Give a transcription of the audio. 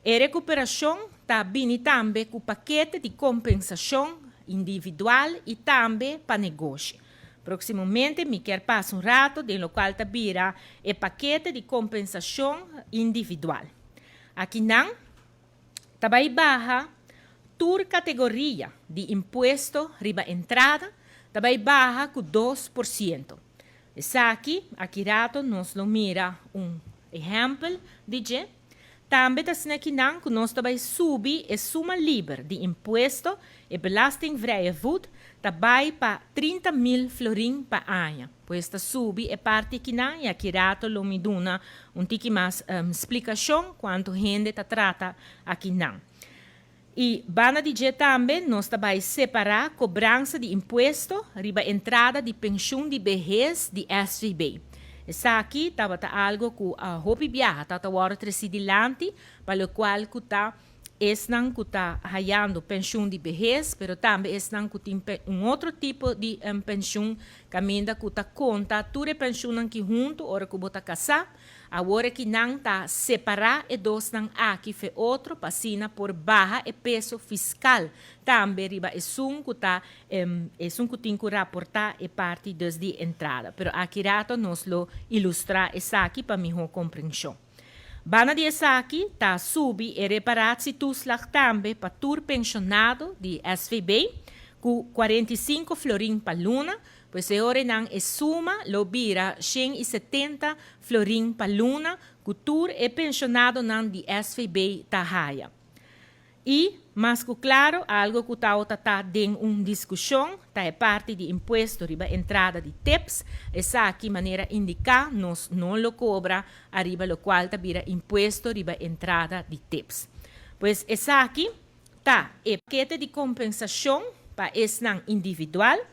E recuperacion ta bini tambe cu pakete di compensacion individual y tambe pa negoshi. Proximamente mi kier pasa un rato den locual ta bira e pakete di compensacion individual. Akinan ta bay baha tur categoria di impuesto riba entrada, ta bay baha cu 2%. Esaki, aki rato nos lo mira un ehempel di dje. Tambe ta akinan cu nos ta bay subi e suma liber di impuesto, e belastingvrije voet, ta bay pa 30 mil florin pa aña. Pues ta subi e parti akinan y aki rato lo mi duna un tiki mas splicacion cuanto hende ta trata akinan. Y banda di dje tambe, nos ta bay separa cobransa di impuesto riba entrada di pensioen di behes di SVB. Esaki tabata algo cu a hopi biaha ta wordo treci dilanti, pa locual cu ta esnan cu ta hayando pensioen di behes, pero tambe esnan cu tin un otro tipo di pensioen, caminda cu ta conta tur e pensioen aki hunto ora cu bo ta casa. Awor akinan ta separa e dosnan aki fe otro, pa asina por baha e peso fiscal. Tambe riba esun cu ta esun cu tin cu raporta e parti dus di entrada. Pero aki rato nos lo ilustra esaki pa miho comprension. Banda di esaki ta subi e reparatietoeslag tambe pa tur pensionado di SVB cu 45 florin pa luna, pues e ora nan e suma lo bira 170 florin pa luna cu tur e pensionadonan di SVB ta haya. Y, mas cu claro, algo cu ta den un discusion, ta e parti di impuesto riba entrada di tips, esaki, manera indica, nos no lo cobra ariba locual ta bira impuesto riba entrada di tips. Pues esaki ta e pakete di compensacion pa esnan individual.